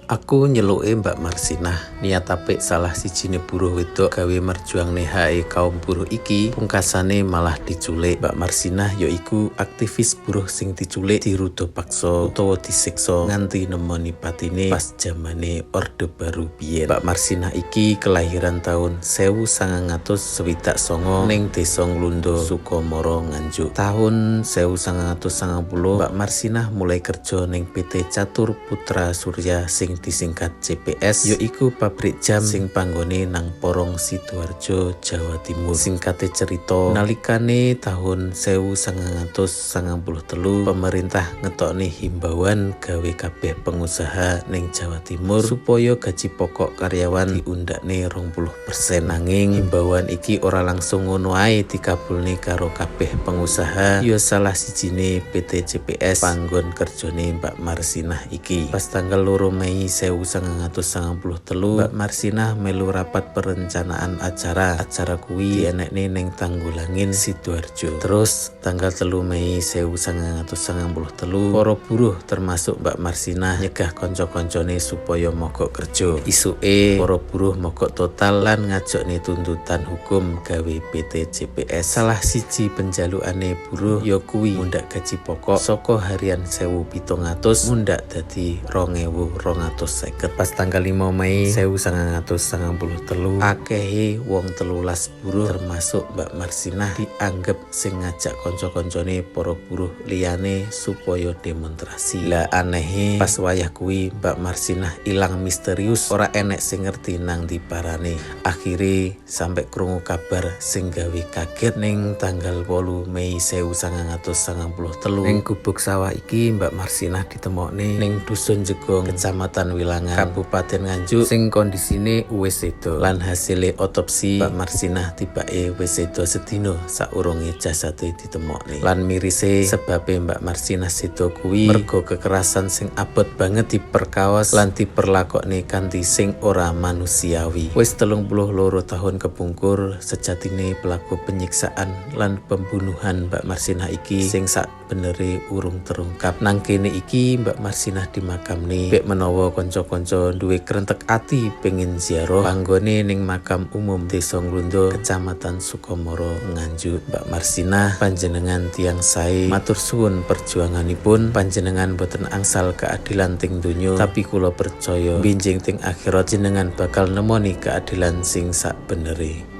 Aku nyeluke Mbak Marsinah. Niat apik salah sijine buruh wedok gawe merjuangne hake kaum buruh iki pungkasane malah diculik. Mbak Marsinah yaiku aktivis buruh sing diculik, diruda paksa utawa disiksa nganti nemoni patine pas jamane Orde Baru biyen. Mbak Marsinah iki kelahiran tahun 1969 ning Desa Nglundo, Sukomoro, Nganjuk. Tahun 1990 Mbak Marsinah mulai kerja ning PT Catur Putra Surya sing disingkat CPS, yaiku pabrik jam sing panggone nang Porong, Sidoarjo, Jawa Timur. Singkate cerita, nalikane tahun 1993 pemerintah ngetokne himbauan gawe kabeh pengusaha ning Jawa Timur supaya gaji pokok karyawan diundakne 20%. Nanging himbauan iki ora langsung ngono ae dikabulne karo kabeh pengusaha, ya salah sijine PT CPS panggon kerjane Mbak Marsinah iki. Pas tanggal 2 Mei 1993 Mbak Marsinah melu rapat perencanaan acara. Acara kuwi dienekne ning Tanggulangin, Sidoarjo. Terus tanggal 3 Mei 1993 para buruh termasuk Mbak Marsinah nyegah kanca-kancane supaya mogok kerja. Isuke para buruh mogok total lan ngajokne tuntutan hukum gawe PT CPS. Salah siji penjalukane buruh ya kuwi mundak gaji pokok saka harian 1700 mundak dadi 2250. Pas tanggal 5 Mei 1993 akehe wong 13 buruh termasuk Mbak Marsinah dianggep sing ngajak kanca-kancane para buruh liyane supaya demonstrasi. Lah, anehe pas wayah kuwi Mbak Marsinah ilang misterius, ora enek sing ngerti nang ndi parane. Akhire sampai krungu kabar sing gawe kaget ning tanggal 8 Mei 1993 ning gubuk sawah iki Mbak Marsinah ditemokne ning Dusun Jegong, Kecamatan Wilangan, Kabupaten Nganjuk, sing kondisine wis sedo. Lan hasile otopsi, Mbak Marsinah tibake wis sedo sedina saurunge jasate ditemokne. Lan mirise, sebabe Mbak Marsinah sedo kuwi mergo kekerasan sing abot banget, diperkaos lan diperlakokne kanthi sing ora manusiawi. Wis 32 tahun kepungkur, sejatine pelaku penyiksaan lan pembunuhan Mbak Marsinah iki sing sak benere urung terungkap. Nang kene iki Mbak Marsinah dimakamne. Bek menawa kanca-kanca duwe krentek ati pengen ziarah, panggone ning makam umum Desa Nglundo, Kecamatan Sukomoro, Nganjuk. Mbak Marsinah, panjenengan tiang sae, matur suwun perjuanganipun. Panjenengan boten angsal keadilan ting donya, tapi kula percaya binjing ting akhirat jenengan bakal nemoni keadilan sing sak benere.